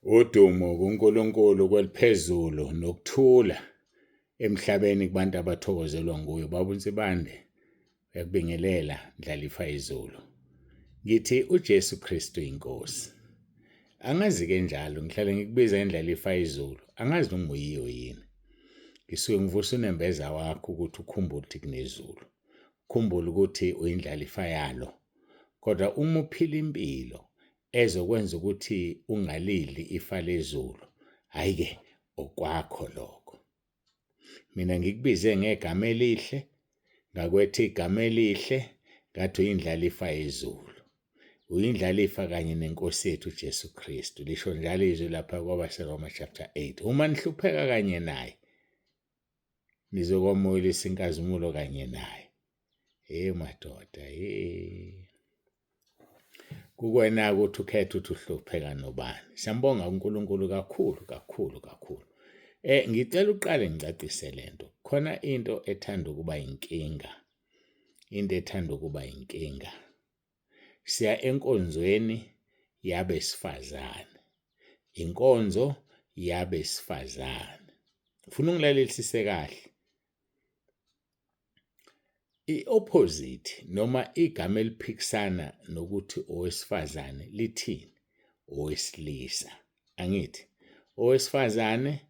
Udumo kuNkulunkulu kweliphezulu nokuthula emhlabeni kubantu abathokozelwa nguye. Baba uNsibande uyakubingelela Ndlalifa izulu. Ngithi uJesu Kristu inkosi. Angazi-ke njalo ngihlale ngikubiza indlalifa izulu, angazi noma uyiyo yini. Ngisuke ngivusa unembeza wakho ukuthi ukhumbule ukuthi kunezulu. Ukhumbule ukuthi uyindlalifa yalo. Kodwa uma uphila impilo ezokwenza ukuthi ungalidli ifa lezulu, hhayi-ke okwakho lokho. Mina ngikubize ngegama elihle, ngakwetha igama elihle, ngathi uyindlalifa yezulu. Uyindlalifa kanye nenkosi yethu uJesu Kristu. Lisho njalo izwi lapha kwabaseRoma chapter 8. Uma nihlupheka kanye naye, nizokwamukela inkazimulo kanye naye. Hey madoda, hey. Kukwena ukuthi ukhethe ukuthi uhlupheka nobani. Siyambonga uNkulunkulu kakhulu kakhulu kakhulu. Ngicela uqale ngicacise lento. Khona into ethanda ukuba inkinga. Into ethanda ukuba inkinga. Siya enkonzweni yabesifazane. Inkonzo yabesifazane. Ufuna ungilalelisise kahle. I-opposite noma igama eliphikisana nokuthi owesifazane lithini? Owesilisa. Angithi owesifazane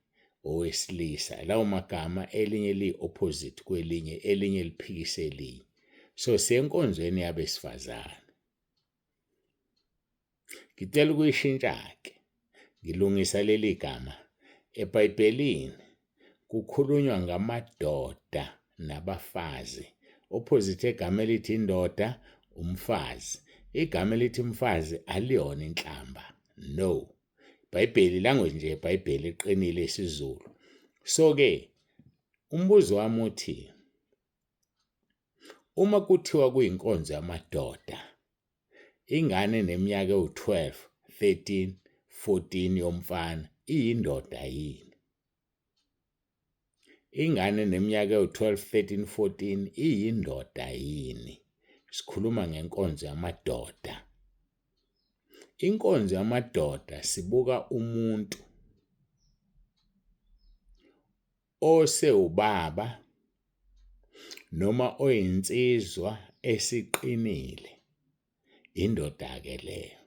owesilisa lawo magama elinye liyi-opposite kwelinye elinye liphikise elinye. So siyenkonzweni yabesifazane. Ngicela ukuyishintsha-ke, ngilungisa leli gama. EBhayibhelini kukhulunywa ngamadoda nabafazi. Opposite egama elithi indoda, umfazi. Igama elithi umfazi aliyona inhlamba. No. IBhayibheli, language nje yeBhayibheli iqinile isiZulu. So-ke umbuzo wami uthi uma kuthiwa kuyinkonzo yamadoda, Ingane eneminyaka ewu-12, 13, 14 yomfana iyindoda yini? Ingane eneminyaka ewu-12, 13, 14 iyindoda yini? Sikhuluma ngenkonzo yamadoda. Inkonzo yamadoda sibuka umuntu osewubaba noma oyinsizwa esiqinile indoda-ke leyo.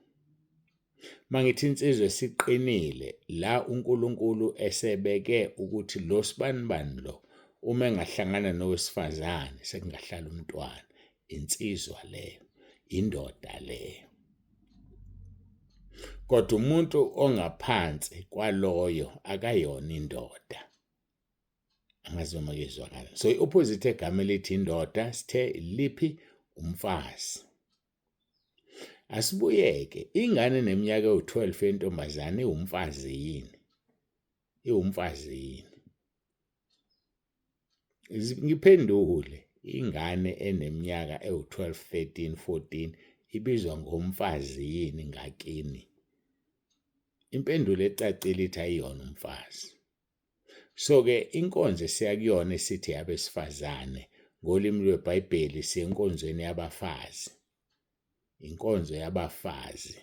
Mangithi insizwa esiqinile la uNkulunkulu esebeke ukuthi lo sibanibani lo uma engahlangana nowesifazane sekungahlala umntwana, insizwa leyo, indoda leyo. Kodwa umuntu ongaphansi kwaloyo akayona indoda. Angazi noma kuyezwakala. So i-opposite egama elithi indoda sithe liphi umfazi. Asibuyeke ingane neminyaka ewu-12 yentombazane iwumfazi yini? Iwumfazi yini? Ngiphendule ingane eneminyaka ewu-12, 13, 14 ibizwa ngomfazi yini ngakini? Impendulo ecacile ithi ayiyona umfazi. So-ke inkonzo esiya kuyona esithi yabesifazane ngolimi lweBhayibheli siya enkonzweni yabafazi. Inkonzo yabafazi.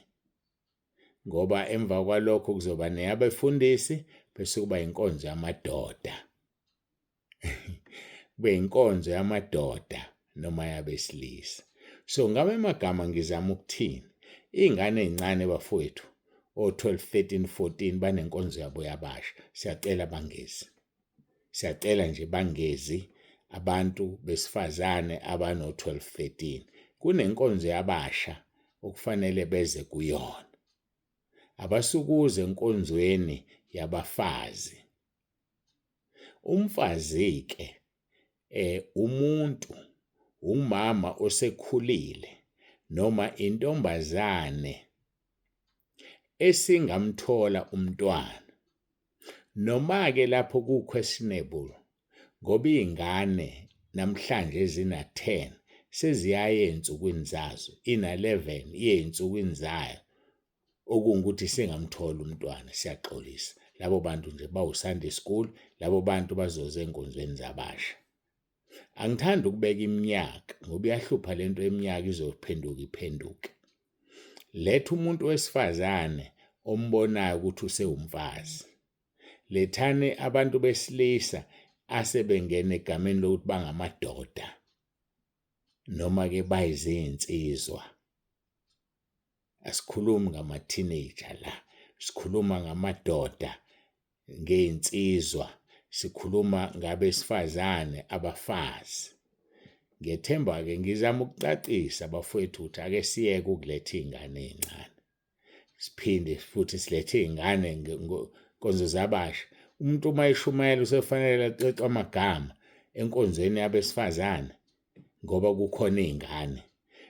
Ngoba emva kwalokho kuzoba neyabefundisi bese kuba inkonzo yamadoda. Kube inkonzo yamadoda noma yabesilisa. So ngabe amagama ngizama ukuthini? Iy'ngane ey'ncane bafowethu o-12, 13, 14 banenkonzo yabo yabasha. Siyacela bangezi. Siyacela nje bangezi abantu besifazane abano-12, 13. Kunenkonzo yabasha okufanele beze kuyona. Abasukuze enkonzweni yabafazi. Umfazi-ke umuntu umama osekhulile noma intombazane esingamthola umntwana. Noma-ke lapho ku-questionable ngoba iy'ngane namhlanje zina-10 seziyaya ey'nsukwini zazo, ina-11 iye ey'nsukwini zayo. Okungukuthi singamthola umntwana siyaxolisa. Labo bantu nje bawu-Sunday school, labo bantu bazoza ey'nkonzweni zabasha. Angithandi ukubeka iminyaka ngoba iyahlupha lento yeminyaka izophenduka iphenduke. Letha umuntu wesifazane ombonayo ukuthi usewumfazi. Lethani abantu besilisa asebengena egameni lokuthi bangamadoda noma ke bayizinsizwa. Asikhulumi ngama-teenager la, sikhuluma ngamadoda, ngey'nsizwa, sikhuluma ngabesifazane, abafazi. Ngiyethemba-ke ngizama ukucacisa bafowethu ukuthi ake siyeke ukuletha iy'ngane ey'ncane. Siphinde futhi silethe iy'ngane nkonzo zabasha. Umuntu uma eshumayela usefanele acece amagama enkonzweni yabesifazane ngoba kukhona iy'ngane.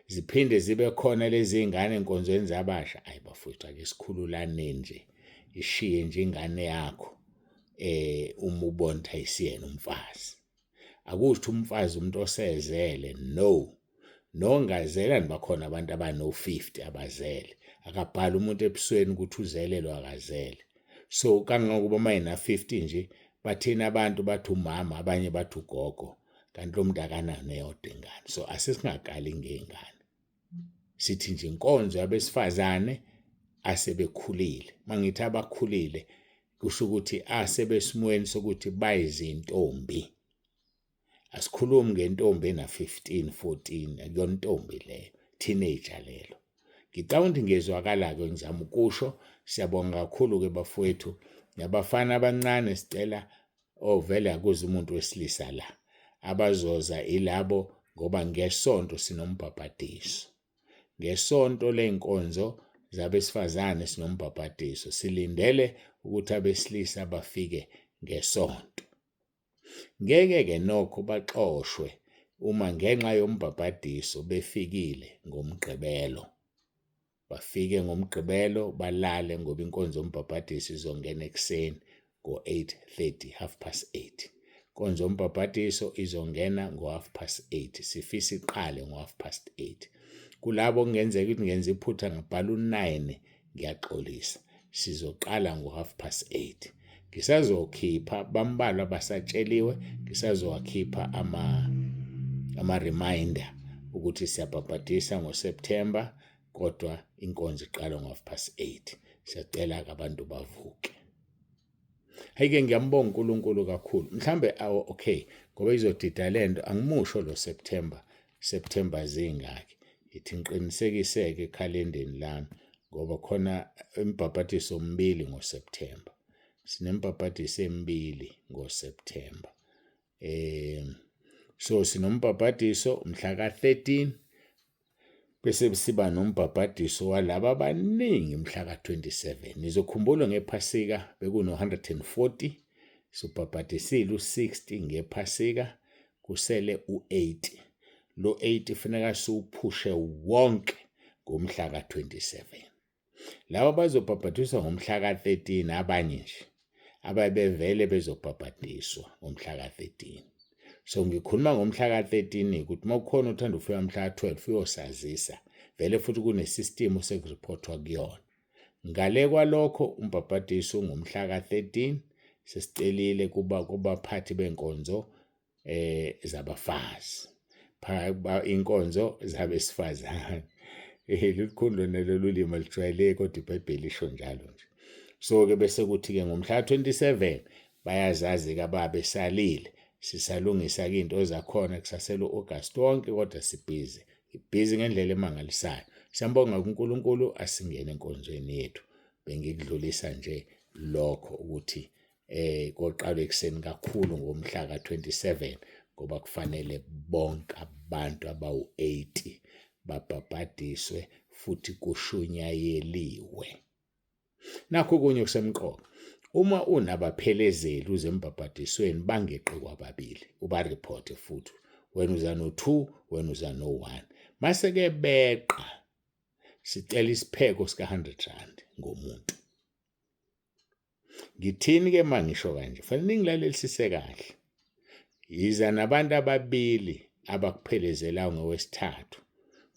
Ziphinde zibe khona lezi ngane enkonzweni zabasha. Ayi bafowethu, ake sikhululaneni nje, ishiye nje ingane yakho uma ubona ukuthi ayisiyena umfazi. Akusho ukuthi umfazi umuntu osezele, no. Nongazela bakhona abantu abano-50 abazele. Akabhali umuntu ebusweni ukuthi uzele lo akazele. So kangangokuba uma ena-50 nje, bathina abantu bathi umama, abanye bathi ugogo, kanti lo muntu akanayo neyodwa ingane. So asesingakali ngey'ngane. Sithi nje inkonzo yabesifazane asebekhulile. Mangithi abakhulile kusho ukuthi asebesimweni sokuthi bayizintombi. Asikhulumi ngentombi ena-15, 14, akuyona intombi leyo, teenager lelo. Ngicabanga ukuthi ngiyezwakala-ke ngizama ukusho. Siyabonga kakhulu-ke bafowethu. Nabafana abancane sicela ovele akuze umuntu wesilisa la. Abazoza ilabo ngoba ngesonto sinombhabhadiso. Ngesonto ley'nkonzo zabesifazane sinombhabhadiso. Silindele ukuthi abesilisa bafike ngesonto. Ngeke-ke nokho baxoshwe uma ngenxa yombhabhadiso befikile ngoMgqibelo. Bafike ngoMgqibelo balale ngoba inkonzo yombhabhadiso izongena ekuseni ngo-8:30, 8:30. Inkonzo yombhabhadiso izongena ngo-8:30, sifisa iqale ngo-8:30. Kulabo kungenzeka ukuthi ngenza iphutha ngabhala u-9, ngiyaxolisa. Sizoqala ngo-8:30. Ngisazokhipha bambalwa abasatsheliwe, ngisazowakhipha ama-reminder ukuthi siyabhabhadisa ngoSeptember, kodwa inkonzo iqala ngo-8:30. Siyacela-ke abantu bavuke. Hhayi-ke ngiyambonga uNkulunkulu kakhulu. Mhlambe awu okay, ngoba izodida lento, angimusho lo September, September zingaki. Ithi ngiqinisekise-ke ekhalendeni lami ngoba khona imibhabhadiso emibili ngoSeptember. Sinembhabhadiso emibili ngoSeptember. So sinombhabhadiso mhla ka-13 bese siba nombhabhadiso walaba abaningi mhla ka-27. Nizokhumbula ngePhasika bekuno-140, sobhabhadisile u-60 ngePhasika, kusele u-80. Lo 80 kufuneka siwuphushe wonke ngomhla ka-27. Laba bazobhabhadiswa ngomhla ka-13, abanye nje ababevele bezobhabhadiswa ngomhla ka-13. So ngikhuluma ngomhla ka-13 ukuthi uma kukhona uthanda ufika mhla ka-12 uyosazisa, vele futhi kune-system osekuriphothwa kuyona. Ngale kwalokho umbhabhadiso ngomhla ka-13, sesicelile kuba kubaphathi benkonzo zabafazi, inkonzo zabesifazane. Lukhulu lona lolu limi alijwayeleki kodwa iBhayibheli lisho njalo nje. So-ke bese kuthi-ke ngomhla ka-27 bayazazi-ke ababesalile, sisalungisa-ke iy'nto zakhona kusasele u-August wonke kodwa sibhizi. Ngibhizi ngendlela emangalisayo. Siyambonga kuNkulunkulu, asingene enkonzweni yethu. Bengikudlulisa nje lokho ukuthi koqala ekuseni kakhulu ngomhla ka-27 ngoba kufanele bonke abantu abawu-80 babhabhadiswe futhi kushunyayeliwe. Nakho okunye okusemqoka, uma unabaphelezeli uze embhabhadisweni bangeqi kwababili, ubareporte futhi wena uza no-2, wena uza no-1. Mase-ke beqa, sicela isipheko sika-100 rand ngomuntu. Ngithini-ke uma ngisho kanje? Fanele ningilalelisise kahle. Yiza nabantu ababili abakuphelezelayo ngowesithathu,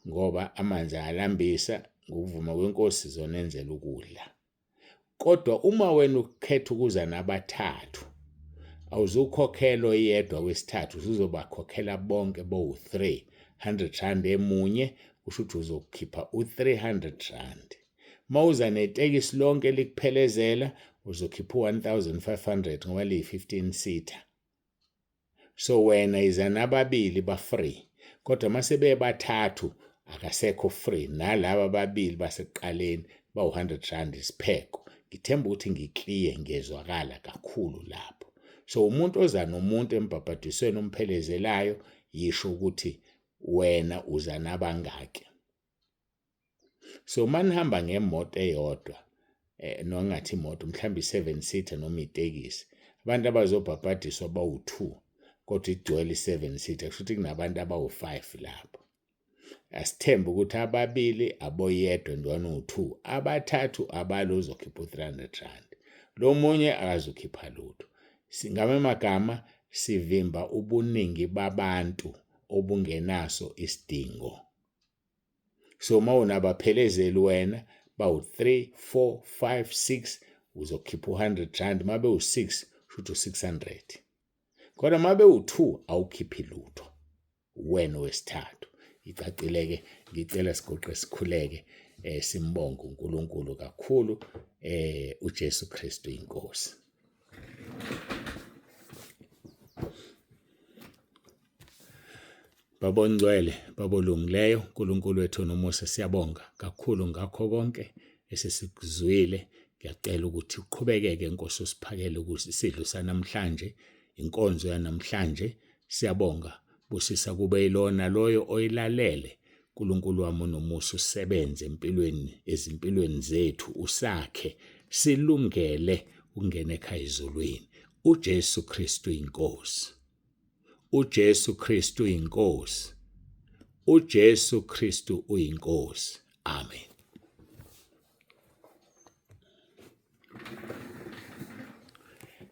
ngoba amanzi ayalambisa, ngokuvuma kweNkosi sizonenzela ukudla. Kodwa uma wena ukhetha ukuza nabathathu, awuzukhokhela oyedwa wesithathu, usuzobakhokhela bonke bowu-3, 100 rand emunye, kusho ukuthi uzokhipha u-300 rand. Mawuza netekisi lonke likuphelezela uzokhipha u-1500 ngoba liyi-15 seater. So wena iza nababili ba-free, kodwa uma sebebathathu akasekho free, nalaba ababili basekuqaleni bawu-100 rand isipheko. Ngithemba ukuthi ngikliye, ngiyezwakala kakhulu lapho. So umuntu oza nomuntu embhabhadisweni omphelezelayo, yisho ukuthi wena uza nabangaki. So uma nihamba ngemoto eyodwa eh nongathi imoto mhlawumbe i-7 seater noma itekisi, abantu abazobhabhadiswa bawu-2 kodwa igcwele i-7 seater, kusho ukuthi kunabantu abawu-5 lapho. Asithembe ukuthi ababili aboyedwa nje uwu-2, abathathu abalo uzokhipha u-300 rand, lo munye akazukhipha lutho. Ngamanye amagama sivimba ubuningi babantu obungenaso isidingo. So uma unabaphelezeli wena bawu-3 4 5 6 uzokhipha u-100 rand, uma bewu-6 shuthi u-600, kodwa uma bewu-2 awukhiphi lutho wena wesithathu. Icacile-ke. Ngicela sigoqe sikhuleke, simbonge uNkulunkulu kakhulu, uJesu Kristu inkosi. Baba ongcwele, Baba olungileyo, uNkulunkulu wethu onomusa, siyabonga kakhulu ngakho konke esesikuzwile. Ngiyacela ukuthi uqhubekeke Nkosi usiphakele isidlo sanamhlanje, inkonzo yanamhlanje. Siyabonga, busisa kube yilona loyo oyilalele. uNkulunkulu wami onomusa, usebenze empilweni, ezimpilweni zethu, usakhe silungele ukungena ekhaya ezulwini. uJesu Kristu inkosi. uJesu Kristu uyinkosi. uJesu Kristu uyinkosi. Amen.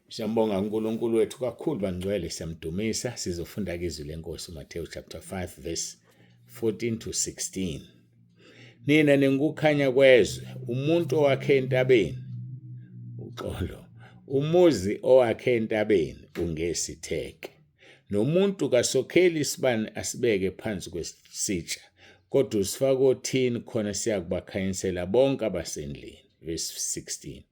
Siyambonga uNkulunkulu wethu kakhulu bangcwele, siyamdumisa. Sizofunda ke izwi lenkosi uMathewu chapter 5 verse 14 to 16. Nina ningukukhanya kwezwe, umuntu owakhe entabeni, uxolo, umuzi owakhe entabeni ungesitheke. Nomuntu kasokheli isibani asibeke phansi kwesitsha, kodwa usifaka othini khona siyakubakhanyisela bonke abasendlini. Verse 16.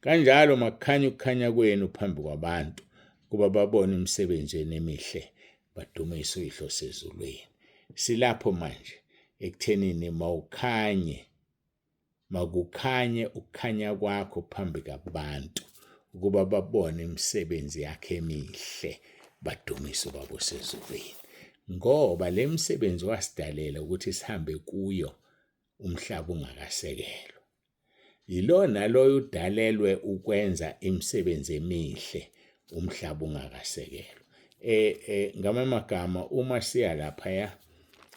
Kanjalo makukhanye ukukhanya kwenu phambi kwabantu, kuba babone imisebenzi yenu emihle, badumise uYihlo osezulwini. Silapho manje ekuthenini mawukhanye, makukhanye ukukhanya kwakho phambi kabantu ukuba babone imisebenzi yakhe emihle, badumise uBaba osezulwini. Ngoba le misebenzi wasidalela ukuthi sihambe kuyo umhlaba ungakasekelwa. Yilo naloyo udalelwe ukwenza imisebenzi emihle umhlaba ungakasekelwa. Ngamanye amagama uma siya laphaya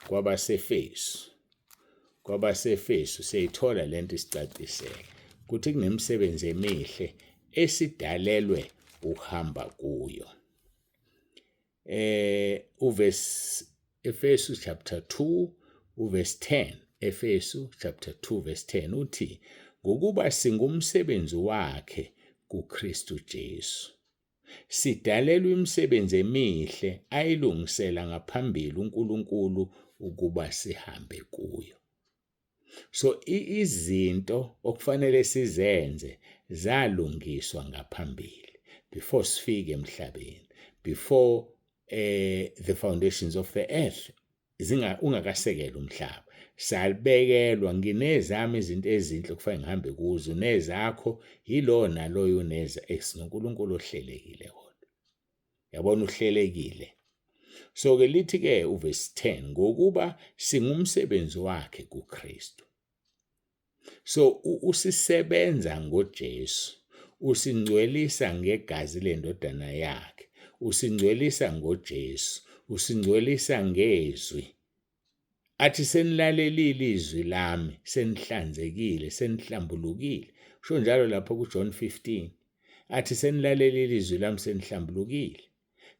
kwabaseFesu, kwabaseFesu siyayithola lento isicacisele ukuthi kunemisebenzi emihle esidalelwe ukuhamba kuyo. Uverse Efesu chapter 2 uverse 10, Efesu chapter 2 verse 10 uthi, ngokuba singumsebenzi wakhe kuKristu Jesu, sidalelwe imisebenzi emihle ayilungisela ngaphambili uNkulunkulu ukuba sihambe kuyo. So izinto okufanele sizenze zalungiswa ngaphambili before sifike emhlabeni, before the foundations of the earth, zinga ungakasekela umhlaba, salibekelwa. Nginezami izinto ezinhle kufanele ngihambe kuzo, nezakho, yilowo naloyo uneza esinoNkulunkulu ohlelekile kodwa. Yabona, uhlelekile. So ke lithi ke uverse 10, ngokuba singumsebenzi wakhe kuKristu. So usisebenza ngoJesu, usingcwelisa ngegazi lendodana yakhe, usingcwelisa ngoJesu, usingcwelisa ngezwi. Athi senilalelile izwi lami, senihlanzekile, senihlambulukile. Usho njalo lapho kuJohn 15. Athi senilalelile izwi lami, senihlambulukile.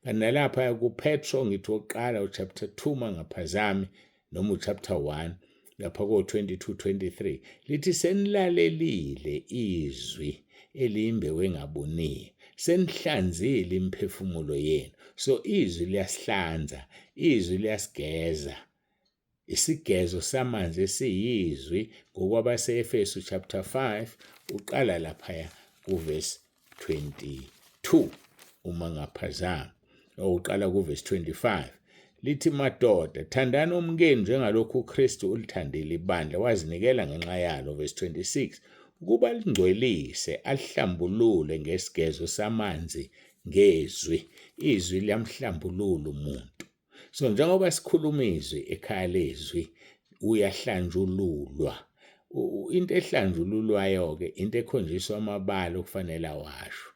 Kanti nalapha kuPetro ngithi wokuqala uchapter 2 mangaphazami noma uchapter 1 lapha ko-22 23 lithi senilalelile izwi eliyimbewu engabuniyo, senihlanzile imiphefumulo yenu. So izwi liyasihlanza, izwi liyasigeza. Isigezo samanzi esiyizwi ngokwabase-Efesu chapter 5 uqala laphaya kuverse 22 uma ngaphazami, uqala kuverse 25 lithi, madoda, thandani umkenu njengalokhu uKristu ulithandile ibandla wazinikela ngenxa yalo. Verse 26, ukuba lingcwelise alihlambulule ngesigezo samanzi ngezwi. Izwi liyamhlambulula umuntu. So njengoba sikhuluma izwi ekhaya lezwi, uyahlanjululwa. Into ehlanjululwayo-ke into ekhonjiswa amabala okufanele awasho.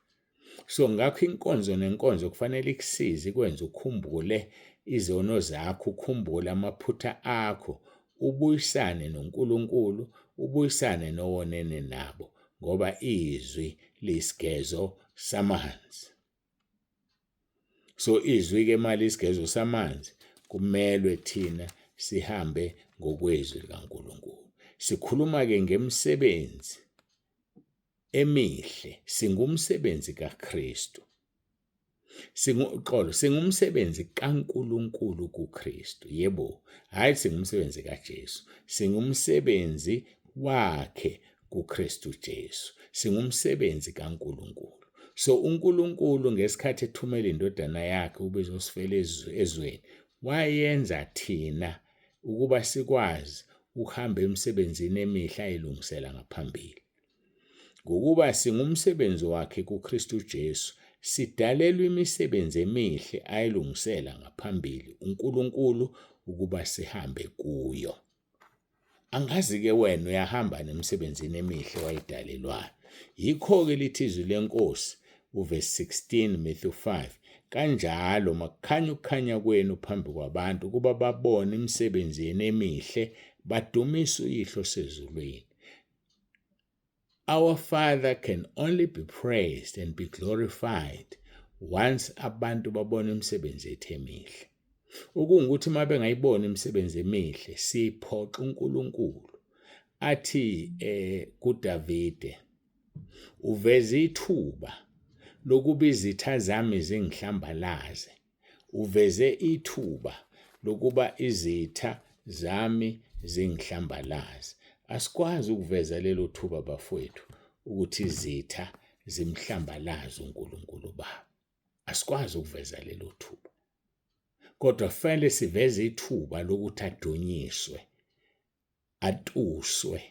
So ngakho inkonzo nenkonzo kufanele ikusize, ikwenze ukhumbule izono zakho, ukhumbule amaphutha akho, ubuyisane noNkulunkulu, ubuyisane nowonene nabo, ngoba izwi liyisigezo samanzi. So izwi-ke mali isigezo samanzi, kumelwe thina sihambe ngokwezwi likaNkulunkulu. Sikhuluma-ke ngemisebenzi emihle, singumsebenzi kaKristu. Singuxolo, singumsebenzi kaNkulunkulu kuKristu. Yebo, hhayi singumsebenzi kaJesu, singumsebenzi wakhe kuKristu Jesu. Singumsebenzi kaNkulunkulu. So uNkulunkulu ngesikhathi ethumela indodana yakhe ukuba izosifela ezweni, wayenza thina ukuba sikwazi ukuhamba emsebenzini emihle ayilungisela ngaphambili. Ngokuba singumsebenzi wakhe kuKristu Jesu, sidalelwe imisebenzi emihle ayilungisela ngaphambili uNkulunkulu ukuba sihambe kuyo. Angazi-ke wena uyahamba nemsebenzini emihle wayidalelwayo. Yikho-ke lithi izwi lenkosi uvesi 16 Matthew 5, kanjalo makukhanye ukukhanya kwenu phambi kwabantu ukuba babone imisebenzi yenu emihle badumise uYihlo osezulwini. Our Father can only be praised and be glorified once abantu babona imisebenzi yethu emihle. Okungukuthi uma bengayibona imisebenzi emihle siphoxa uNkulunkulu. Athi kuDavide, uveza ithuba lokuba izitha zami zingihlambalaze. Uveze ithuba lokuba izitha zami zingihlambalaze. Asikwazi ukuveza lelo thuba bafowethu ukuthi izitha zimhlambalaze uNkulunkulu Baba. Asikwazi ukuveza lelo thuba. Kodwa kufanele siveze ithuba lokuthi adunyiswe, atuswe.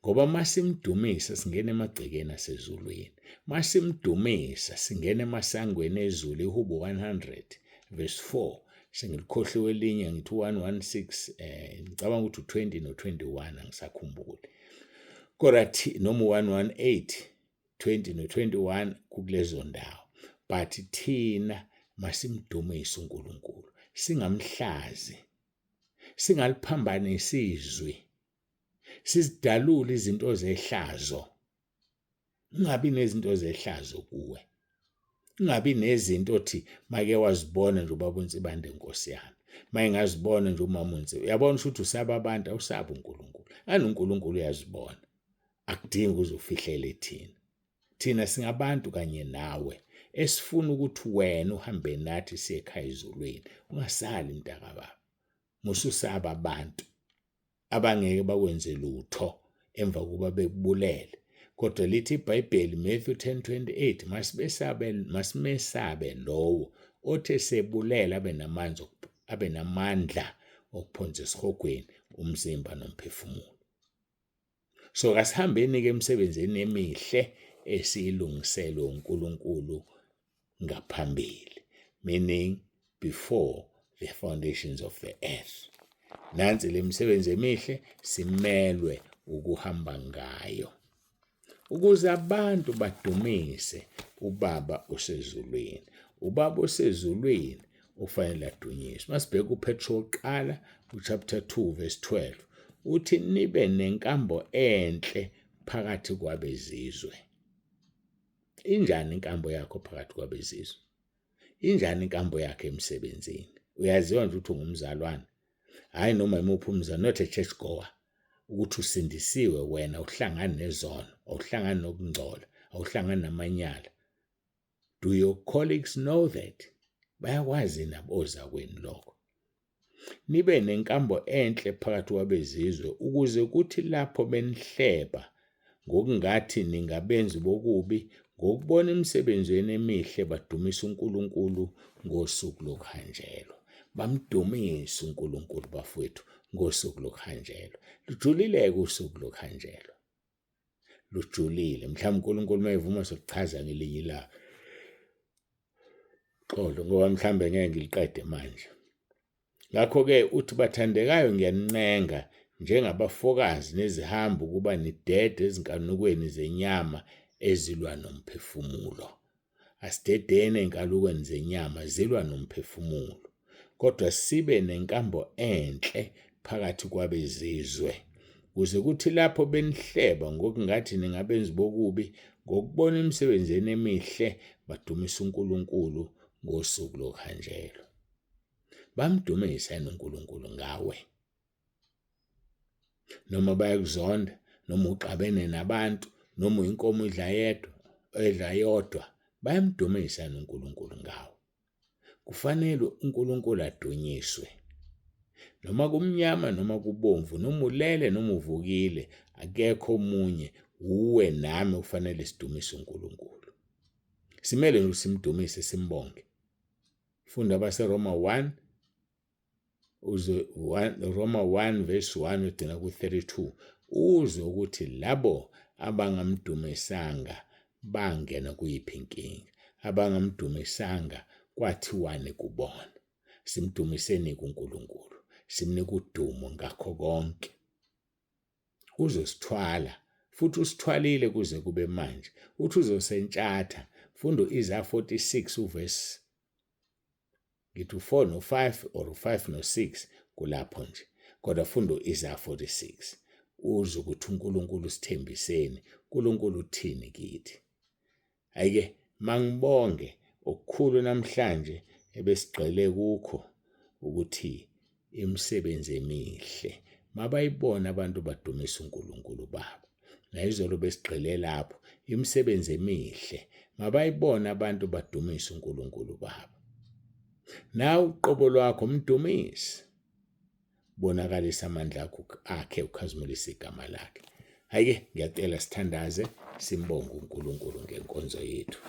Ngoba masimdumisa singena emagcekeni asezulwini. Masimdumisa singena emasangweni ezulu. Ihubo 100 verse 4. Sengilikhohliwe elinye, ngithi 116, ngicabanga ukuthi u20 no21, angisakhumbuli. Kodwa noma u118 20 no21 kukulezo ndawo. But thina masimdumise uNkulunkulu, singamhlazi, singaliphambanisi izwi, sizidalule izinto zehlazo. Ungabi nezinto zehlazo kuwe, ungabi nezinto othi make wazibona nje ubaba uNsibande, Nkosi yami, mayengazibona nje umama uNsibe. Uyabona ukuthi usaba abantu, awusabi uNkulunkulu. Ani uNkulunkulu uyazibona, akudingi uze ufihlele thina. Thina singabantu kanye nawe esifuna ukuthi wena uhambe nathi siye ekhaya ezulwini. Ungasali mntakababa, mususaba abantu abangeke bakwenze lutho emva kokuba bekubulele. Kodwa lithi iBhayibheli Matthew 10:28, masibesabe, masimesabe lowo othe sebulela abe namanzi, abe namandla okuphonsa esihogweni umzimba nomphefumulo. So kasihambeni-ke emsebenzini emihle esiyilungiselwe uNkulunkulu ngaphambili, meaning before the foundations of the earth. Nansi le misebenzi emihle simelwe ukuhamba ngayo ukuze abantu badumise uBaba osezulwini. Ubaba osezulwini ufanele adunyiswe. Masibheke uPetro oqala uchapter 2 verse 12, uthi nibe nenkambo enhle phakathi kwabezizwe. Injani inkambo yakho phakathi kwabezizwe? Injani inkambo yakhe emsebenzini? Uyaziwa nje ukuthi ungumzalwane, hhayi noma imuphi umzalwane, not a church goer, ukuthi usindisiwe wena, awuhlangani nezono, awuhlangani nokungcola, awuhlangani namanyala. Do your colleagues know that? Bayakwazi nabo ozakwenu lokho? Nibe nenkambo enhle phakathi kwabezizwe, ukuze kuthi lapho benihleba ngokungathi ningabenzi bokubi, ngokubona imisebenzi yenu emihle badumise uNkulunkulu ngosuku lokuhanjelwa. Bamdumise uNkulunkulu bafowethu ngosuku lokuhanjelwa. Lujulile-ke usuku lokuhanjelwa, lujulile. Mhlawumbe uNkulunkulu uma evuma sokuchaza ngelinye ilanga. Xolo ngoba mhlawumbe ngeke ngiliqede manje. Ngakho-ke uthi bathandekayo ngiyanincenga njengabafokazi nezihambi ukuba nidede ezinkanukweni zenyama ezilwa nomphefumulo. Asidedeni ezinkalukweni zenyama zilwa nomphefumulo, kodwa sibe nenkambo enhle phakathi kwabezizwe, kuze kuthi lapho benihleba ngokungathi ningabenzi bokubi, ngokubona imisebenzi yenu emihle badumise uNkulunkulu ngosuku lokuhanjelwa. Bamdumise yini uNkulunkulu ngawe? Noma bayakuzonda, noma uxabene nabantu, noma uyinkomo idla yedwa, edla yodwa, bayamdumisa yini uNkulunkulu ngawe? Kufanele uNkulunkulu adunyiswe. Noma kumnyama noma kubomvu, noma ulele noma uvukile, akekho omunye, uwe nami kufanele sidumise uNkulunkulu. Simele nje simdumise simbonge. Funda abaseRoma 1 uze 1 Roma 1 verse 1 ugcina ku-32 uzwe ukuthi labo abangamdumisanga bangena kuyiphi inkinga, abangamdumisanga kwathiwani kubona. Simdumiseni kuNkulunkulu, simnike udumo ngakho konke. Uzosithwala futhi usithwalile kuze kube manje. Uthi uzosentshatha. Funda u-Isaya 46 uvesi ngithi u-4 no-5 or u-5 no-6 kulapho nje, kodwa funda u-Isaya 46 uzwe ukuthi uNkulunkulu usithembiseni, uNkulunkulu uthini kithi. Ayike mangibonge okukhulu namhlanje ebesigxile kukho ukuthi imisebenzi emihle mabayibona abantu badumisa uNkulunkulu babo. Nayizolo besigxile lapho, imisebenzi emihle mabayibona abantu badumisa uNkulunkulu babo. Nawe uqobo lwakho mdumise. Bonakalisa amandla akho akhe ukhazimulise igama lakhe. Hayike ngiyacela sithandaze simbonge uNkulunkulu ngenkonzo yethu.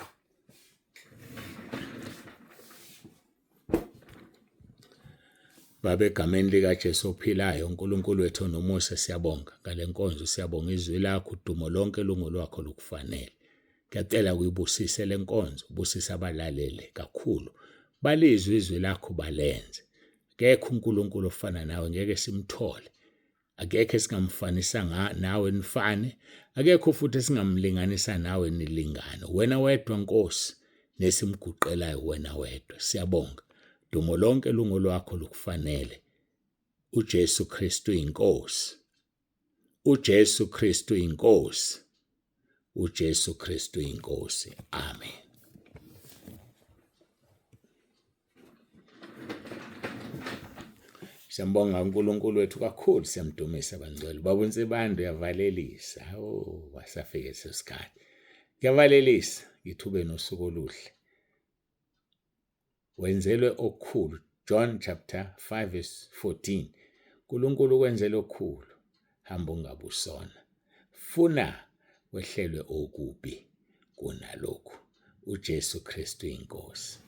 Baba, egameni likaJesu ophilayo, uNkulunkulu wethu onomusa, siyabonga ngale nkonzo, siyabonga izwi lakho, udumo lonke lungolwakho lukufanele. Ngiyacela uyibusise le nkonzo, ubusise abalalele kakhulu, balizwe izwi lakho balenze. Akekho uNkulunkulu ofana nawe, ngeke simthole. Akekho esingamfanisa nawe nifane, akekho futhi esingamlinganisa nawe nilingane. Wena wedwa Nkosi nesimguqelayo wena wedwa. Siyabonga. Dumo lonke lungolwakho lukufanele. uJesu Kristu inkosi. uJesu Kristu inkosi. uJesu Kristu inkosi. Amen. Siyambonga uNkulunkulu wethu kakhulu, siyamdumisa bangcwele. Baba uNsibande uyavalelisa. Oh, wasafike leso sikhathi. Ngiyavalelisa, ngithi ube nosuku oluhle. Wenzelwe okukhulu. John chapter 5 verse 14. uNkulunkulu ukwenzele okukhulu. Hamba ungabusona. Funa wehlelwe okubi kunalokhu. uJesu Kristu inkosi.